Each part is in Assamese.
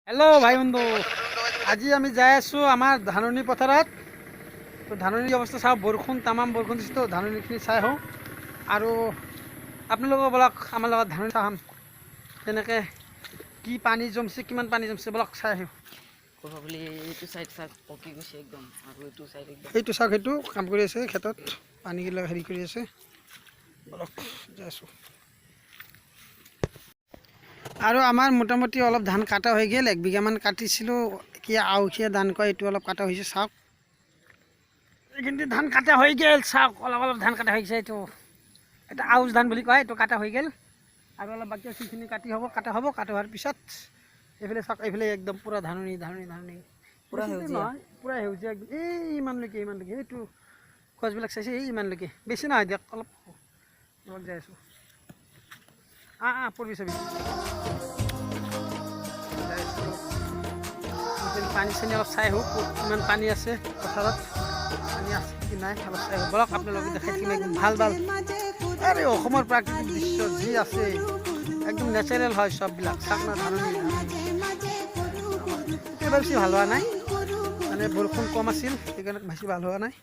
হেল্ল' ভাই বন্ধু, আজি আমি যাই আছোঁ আমাৰ ধাননি পথাৰত। তো ধাননিৰ অৱস্থা চাওঁ, বৰষুণ তামাম বৰষুণ দিছে, তো ধাননিখিনি চাই আহোঁ। আৰু আপোনালোকৰ বলক আমাৰ লগত ধাননি চাম, কেনেকৈ কি পানী জমছে, কিমান পানী জমছে, বলক চাই আহোঁ। ক'ব বুলি এইটো চাইড চাগ পকি গৈছে একদম আৰু এইটো চাইড একদম। এইটো চাওক, সেইটো কাম কৰি আছে, খেতত পানীগিলা হেৰি কৰি আছে। বলক যাই আছোঁ। আৰু আমাৰ মোটামুটি অলপ ধান কাটা হৈ গ'ল, 1 বিঘামান কাটিছিলোঁ। কি আউসীয়া ধান কয়, এইটো অলপ কাটা হৈছে। চাওক, এইখিনি ধান কাটা হৈ গ'ল। চাওক, অলপ অলপ ধান কাটা হৈ গৈছে। এইটো এটা আউচ ধান বুলি কয়, এইটো কাটা হৈ গ'ল। আৰু অলপ বাকী আছে, সেইখিনি কাটি হ'ব, কাটা হ'ব। কাটা হোৱাৰ পিছত এইফালে চাওক, এইফালে একদম পূৰা ধাননি ধাননি ধাননি। পূৰা বেছি দূৰ সেউজীয়া। নহয়, পূৰা সেউজীয়া একদম। এই ইমানলৈকে ইমানলৈকে, এইটো গছবিলাক চাইছে, এই ইমানলৈকে, বেছি নহয় দিয়ক, অলপ অলপ। যাই আছোঁ। আহ আহ পৰবি চাবি। যাই আছোঁ অলপ। এইফালে পানী চানী অলপ চাই আহোঁ, ক'ত কিমান পানী আছে, পথাৰত পানী আছে কি নাই অলপ চাই আহোঁ। বলক, আপোনালোকে দেখাই থাকিম একদম ভাল ভাল। আৰে অসমৰ প্ৰাকৃতিক দৃশ্য যি আছে, একদম নেচাৰেল হয় চববিলাক। চাওক না, ধাননি ধাননি। এইবাৰ বেছি ভাল হোৱা নাই, মানে বৰষুণ কম আছিল, সেইকাৰণে বেছি ভাল হোৱা নাই।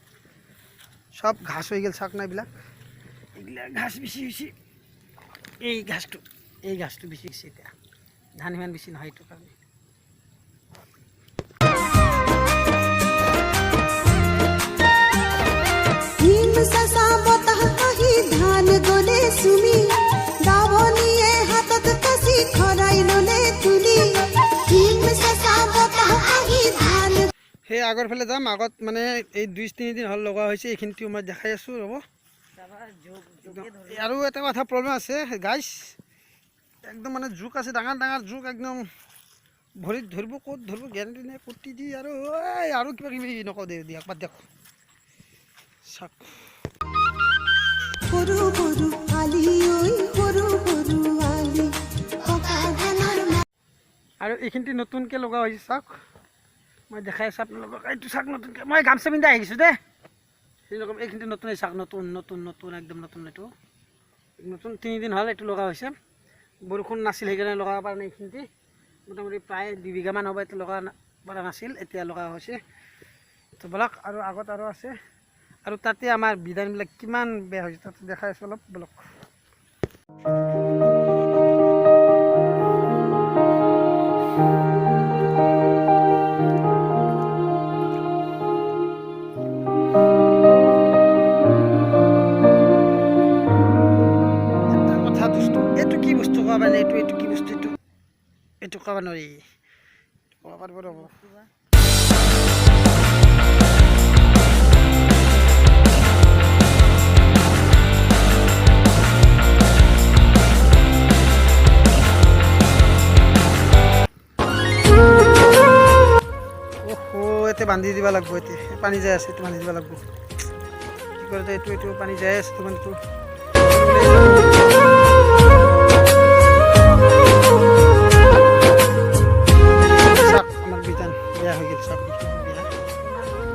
চব ঘাঁহ হৈ গ'ল। চাওক না, এইবিলাক এইবিলাক ঘাঁহ বেছি হৈছে। এই ঘাঁহটো বেছি হৈছে। এতিয়া ধান ইমান বেছি নহয়, এইটো কাৰণে। হিম চেঁচা বতাহ আহি ধান গলে চুমি, দাৱনীয়ে হাতত কাঁচি খৰাই ললে তুলি। হিম চেঁচা বতাহ আহি ধান সেই আগৰ ফালে যাম। আগত মানে এই 2-3 দিন হ'ল লগোৱা হৈছে, এইখিনিতো মই দেখাই আছোঁ, ৰ'ব। চাবা, জোক জোকে ধৰি। আৰু এটা কথা প্ৰব্লেম আছে গাইছ, একদম মানে জোক আছে, ডাঙৰ ডাঙৰ জোক একদম। ভৰিত ধৰিব, ক'ত ধৰিব গেৰেণ্টি নাই, কুটি দি আৰু এই আৰু কিবা কিবি নকওঁ দে, দিয়ক, বাদ দিয়ক। চাওক। সৰু সৰু আলি ঐ, সৰু সৰু আলি, পকা ধানৰ আৰু এইখিনিতে নতুনকৈ লগোৱা হৈছে। চাওক, মই দেখাই আছোঁ আপোনালোকক। এইটো চাওক, নতুনকৈ। মই গামোচা পিন্ধি আহিছোঁ দেই। সেইৰকম এইখিনিতে নতুন, চাওক, নতুন নতুন নতুন, একদম নতুন। এইটো নতুন, 3 দিন হ'ল এইটো লগা হৈছে। বৰষুণ নাছিল, সেইকাৰণে লগাব পৰা নাই। এইখিনিতে মোটামুটি প্ৰায় 2 বিঘামান হ'ব, এইটো লগা পৰা নাছিল, এতিয়া লগা হৈছে। তো বলক, আৰু আগত আৰু আছে। আৰু তাতে আমাৰ বিধানবিলাক কিমান বেয়া হৈছে, তাতে দেখাই আছোঁ অলপ, বলক। এটা কথা দোস্ত, এইটো কি বস্তু ক'ব পাৰে? এইটো কি বস্তু? এইটো ক'ব নোৱাৰি, ক'ব পাৰিব, ৰ'ব। অহ, ইয়াতে বান্ধি দিব লাগিব। এতিয়া পানী যাই আছে, এইটো বান্ধি দিব লাগিব। কি কৰোঁতে এইটো পানী যাই আছে, তোমাৰ এইটো চাওক, আমাৰ বিধান বেয়া হৈ গ'ল। চাওক, এইখিনি বেয়া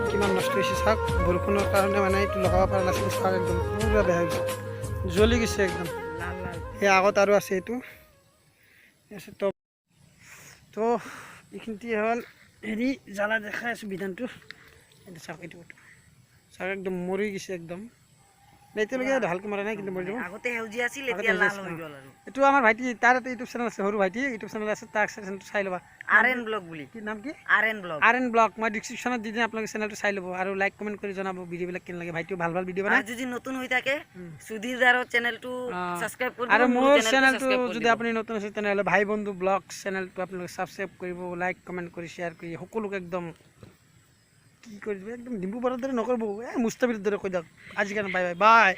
কিমান নষ্ট হৈছে চাওক। বৰষুণৰ কাৰণে মানে এইটো লগাব পৰা নাছিল। চাওক, একদম পূৰা বেয়া হৈ গৈছে, জ্বলি গৈছে একদম। লাল লাল। সেই আগত আৰু আছে, এইটো আছে। তো এইখিনিতে হ'ল হেৰি জ্বালা, দেখাই আছোঁ বিধানটো। এইটো চাওক, এইটো চাওক, একদম মৰি গৈছে একদম। এতিয়ালৈকে ভালকৈ মৰা নাই, কিন্তু মৰি যাব। আগতে সেউজীয়া আছিল, আগতে এতিয়া সেউজীয়া লাল আছিল, হৈ অ। গ'ল আৰু। এইটো আমাৰ ভাইটি, তাৰ এটা ইউটিউব চেনেল আছে, সৰু ভাইটি ইউটিউব চেনেল আছে, তাৰ চেনেলটো চাই ল'বা। আৰ এন ব্লগ বুলি। কি নাম কি? R N blog. R N blog. মই ডিছক্ৰিপশ্যনত দি দিম, আপোনালোকে চেনেলটো চাই ল'ব আৰু লাইক কমেণ্ট কৰি জনাব ভিডিঅ'বিলাক কেনে লাগে। ভাইটিও ভাল ভাল ভিডিঅ' বনায়। আৰু যদি নতুন হৈ থাকে, সুধীৰ দাৰৰ চেনেলটো ছাবস্ক্ৰাইব কৰি আৰু দিব, মোৰ চেনেলটো ছাবস্ক্ৰাইব কৰি যদি দিব। আপুনি নতুন আছে, তেনেহ'লে ভাই বন্ধু ব্লগ চেনেলটো আপোনালোকে ছাবস্ক্ৰাইব কৰিব, লাইক কমেণ্ট কৰি শ্বেয়াৰ কৰি সকলোকে একদম কি কৰি দিব, একদম ডিম্পু বৰাৰ দৰে নকৰিব, এই মুস্তাফিৰ দৰে কৈ দিয়ক। আজিৰ কাৰণে বাই বাই বাই।